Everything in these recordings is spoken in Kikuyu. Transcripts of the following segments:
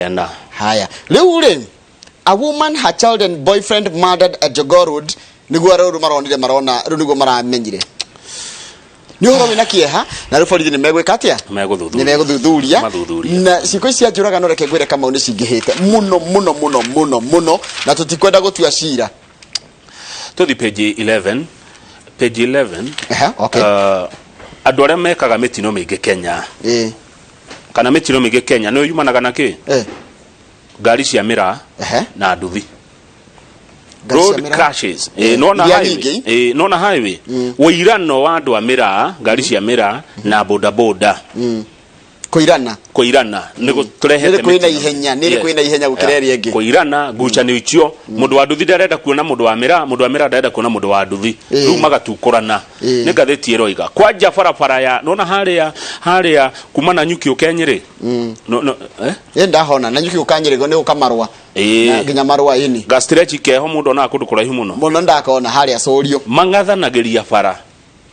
Ena. Haya, rĩu rĩ, a woman, her child and boyfriend murdered at Jogoo Road, nĩguo rĩu maronire, marona rĩu nĩguo maramenyire nĩ ũhoro wĩna kĩeha. Na rĩu borithi nĩ megwĩka atĩa? Megũthuthuria. Nĩ megũthuthuria. Mathuthurie. Na ciĩko ici cia njũragano, reke ngwĩre Kamau, nĩ cingĩhĩte mũno mũno mũno mũno mũno, na tũtikwenda gũtua cira. Tũthi page 11, page 11. Ehe, okay. Andũ arĩa mekaga mĩtino mĩingĩ Kenya, kana mĩtino mĩingĩ Kenya nĩ yumanaga na kĩ? Ngari cia mĩraa na nduthi. Ngari cia Road mĩraa? crashes. Nona Iria highway. nyingĩ. Nona highway wĩirano wa andũ a mĩraa, ngari cia mĩraa na boda boda. Kũirana. Kũirana nĩ gũtũrehete Nĩ kwĩna mĩtino. ihenya, nĩ kwĩna ihenya gũkĩra ĩrĩa ĩngĩ. Kũirana ngucanio icio, mũndũ wa nduthi ndarenda kuona mũndũ wa mĩraa, mũndũ wa mĩraa ndarenda kuona mũndũ wa nduthi. Rĩu magatukũrana. Nĩ ngathĩti ĩroiga kwanja barabara ya nona harĩa harĩa kuma na nyuki ũke Nyĩrĩ. No, no, eh? Ĩ, ndahona na nyuki ũkanyĩrĩgo nĩ ũka marũa. Na nginya marũa ĩni. Ga stretch keho, mũndũ onaga kũndũ kũraihu mũno. Mũno, ndakona harĩa cũrio. Mang'athanagĩria bara,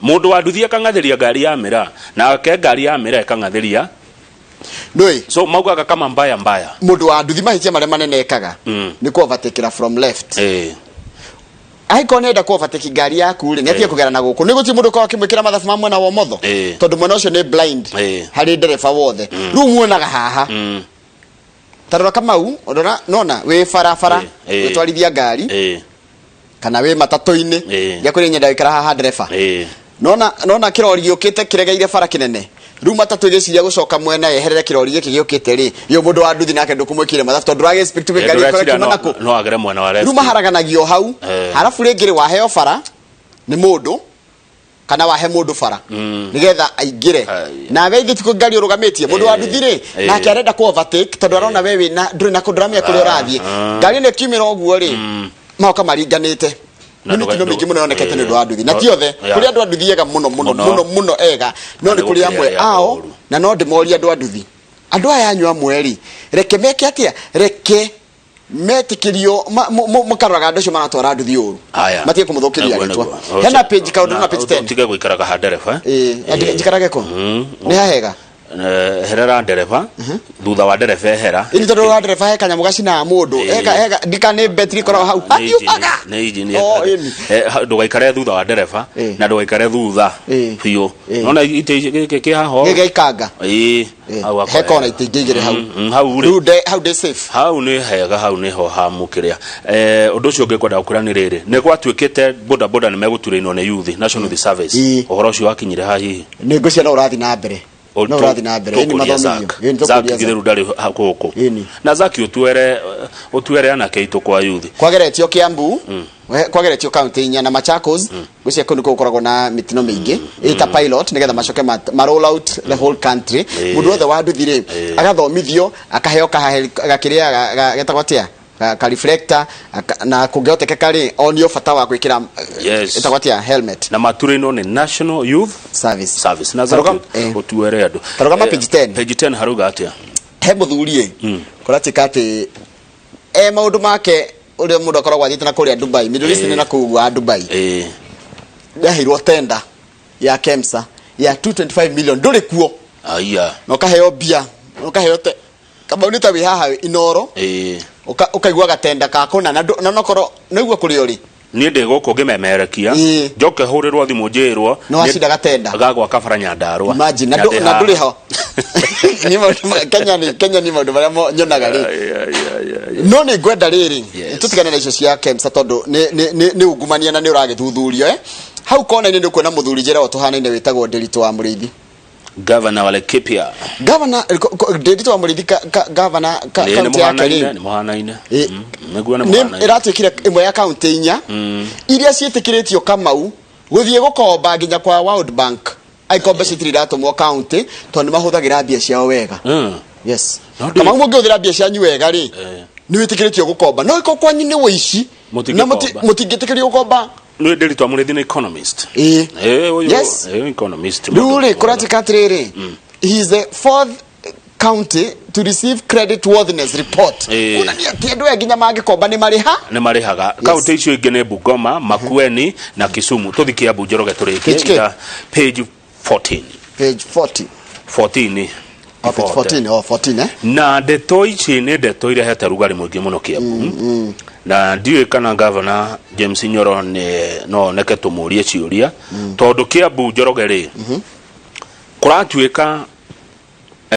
mũndũ wa nduthi akang'athĩria ngari ya mĩraa, nake ngari ya mĩraa ĩkang'athĩria. Ndũĩ. So maugaga kama mbaya mbaya. Mũndũ wa nduthi mahĩtia marĩa manene ekaga nĩ kũ-overtake from left. Angĩkorwo nĩenda kũ-overtake ngari yaku rĩ, nĩ atige kũgera na gũkũ, nĩ gũtirĩ mũndũ ũkoragwo akĩmwĩkĩra mathabu ma mwena wa ũmotho, tondũ mwena ũcio nĩ blind harĩ ndereba wothe. Rĩu muonaga haha. Ta rora Kamau, rora nona wĩ barabara, ũgĩtwarithia ngari kana wĩ matatũ-inĩ, gĩa kũrĩ nyenda gũikara haha ndereba. Nona nona kĩrori gĩũkĩte kĩregeire bara kĩnene, rĩu matatũ ĩgĩciria gũcoka mwena yeherere kĩrori gĩkĩ gĩũkĩte rĩ, yo mũndũ wa nduthi nake ndũkũmwĩkĩire mathabu, tondũ ndũragĩ expect kwĩ ngari ĩkorwo Ndũreciria ĩkiuma nakũ. No agere mwena wa left. Rĩu maharaganagio hau. Harabu rĩngĩ rĩ, waheo bara nĩ mũndũ kana wahe mũndũ bara nĩgetha aingĩre. Nawe ithuĩ ti ngari ũrũgamĩtie mũndũ wa nduthi rĩ, nake arenda ku overtake tondũ arona we wĩna ndũrĩ na kũ, ndũramenya kũrĩa ũrathiĩ. Ngari ĩno ĩkiumĩra ũguo rĩ, magoka maringanĩte. Na Nĩ mĩtino mĩingĩ mũno yonekete nĩ ũndũ wa nduthi, na ti othe. Kũrĩ andũ a nduthi ega mũno mũno Mũno. mũno mũno ega, no Na nĩ kũrĩ nĩ amwe gũkĩrĩ arĩa ao. oru. Na no ndĩmorie andũ a nduthi, andũ aya anyu amwe rĩ, reke meke atĩa, reke metĩkĩrio mũkaroraga andũ acio maratwara nduthi ũru. Haya. Matige kũmũthũkĩria Nĩguo, rĩtwa. nĩguo. Hena page kaũndũ na page 10. Ũtige gũikaraga ha ndereba. Ĩĩ, njikarage kũ? Nĩ hahega. Herera ndereba, thutha wa ndereba ehera. Ĩni tondũ wa ndereba he kanyamũ gacinaga mũndũ. Heka ndika nĩ betri ĩkoragwo hau. Nĩ engine, Hahiũhaga. nĩ engine. Oh, ĩni. Ndũgaikare thutha wa ndereba na ndũgaikare thutha biũ. Nona itĩ gĩkĩ kĩ haha ũũ? Gĩgaikanga. Ĩĩ. Hau He hakorwo kona itĩ ingĩ igĩrĩ hau. Hau rĩ. Rĩu hau ndĩ safe. Hau nĩ hega, hau nĩho hamũkĩrĩa. Ũndũ ũcio ũngĩ ngwenda gũkwĩra nĩ rĩrĩ, nĩ gwatuĩkĩte boda boda nĩ megũturĩinwo nĩ youth, National Youth Service. Ũhoro ũcio wakinyire ha hihi? Nĩ ngwĩciria no ũrathiĩ na mbere, no ũrathiĩ na mbere. Ĩni Tũkũria mathomithio. Zack. Ĩni Zack tũkũria githĩ Zack. rĩu ndarĩ gũkũ? Ĩni. Na Zack ũtuere ũtuere anake aitũ kwa youth. Kwageretio Kiambu, kwageretio kaunti inya na Machakos, ngwĩciria kũu nĩkuo gũkoragwo na mĩtino mĩingĩ, ĩta pilot nĩgetha macoke ma roll out the whole country. Mũndũ wothe wa nduthi rĩ, agathomithio, akaheo gakĩrĩa getagwo atĩa, ka reflector, na kũngĩhotekeka rĩ, onio bata wa gwĩkĩra ĩtagwo atĩa, helmet. Na maturĩinwo nĩ National Youth Service. Service. Na Zack ũtuere andũ. Tarũgama page 10. Page 10 harauga atĩa? He mũthuri ĩ kũratuĩka atĩ e maũndũ make ũrĩa mũndũ akoragwo athiĩte na kũrĩa Dubai, Middle East, nĩ na kũu wa Dubai, ndaheirwo tender ya KEMSA ya 225 million, ndũrĩ kuo. Aya. Na ũkaheo mbia na ũkaheo te Kamau, nĩ ta wĩ haha Inoro, ũkaigua gatenda ka kũna na na nokorwo nĩguo kũrĩa ũrĩ. Niĩ ndĩ gũkũ ngĩmemerekia, njoke hũrĩrwo thimũ njĩrwo Nĩ wacinda gatenda. Ga gwaka bara Nyandarua. Imagine, na Na ndĩ na ndũrĩ haha. ho. Niĩ maũndũ Kenya nĩ Kenya, nĩ maũndũ marĩa nyonaga rĩ. Ai, ai, ai, ai. No nĩ ngwenda rĩrĩ, tũtigane na icio cia KEMSA tondũ nĩ ungumania na nĩ ũragĩthuthurio, eh? Hau kona-inĩ nĩ ũkuona mũthuri njĩra o tũhanaine wĩtagwo Ndĩritũ wa Mũrĩithi. Governor wa Laikipia. Gavana Ndĩritũ wa Mũrĩithi, gavana Nĩ kaunti yake mũhanaine, rĩ, nĩ mũhanaine. Nĩguo nĩ nĩ mũhanaine. ĩratuĩkire ĩmwe ya kaunti inya iria ciĩtĩkĩrĩtio Kamau gũthiĩ gũkomba nginya kwa World Bank, angĩkorwo mbeca itirĩ iratũmwo kaunti, tondũ nĩ mahũthagĩra mbia ciao wega. Yes. No Kamau, mũngĩhũthĩra mbia cianyu wega rĩ, nĩ wĩtĩkĩrĩtio gũkomba, no ĩkorwo kwanyu nĩ wũici na Mũtingĩkomba. mũtingĩtĩkĩrio gũkomba. Nĩ Ndĩritũ wa Mũrĩithi nĩ economist. Ĩĩ. Ũyũ Yes. Economist. Rĩu rĩ, kũratuĩka atĩrĩrĩ, he is the fourth county to receive credit worthiness report, kuonania atĩ andũ aya nginya mangĩkomba nĩ marĩha. Nĩ marĩhaga. Kaunti icio ingĩ nĩ Bungoma, Makueni na Kisumu. Tũthi Kiambu, Njoroge, tũrĩkie. Page K. Page 14. Page 40. 14. Oh, page 14, oh, 14, eh? Na ndeto ici nĩ ndeto irehete rugarĩ mũingĩ mũno Kiambu, na ndiũĩ kana gavana James Nyoro nĩ no oneke tũmũrie ciũria, tondũ Kiambu, Njoroge rĩ, kũratuĩka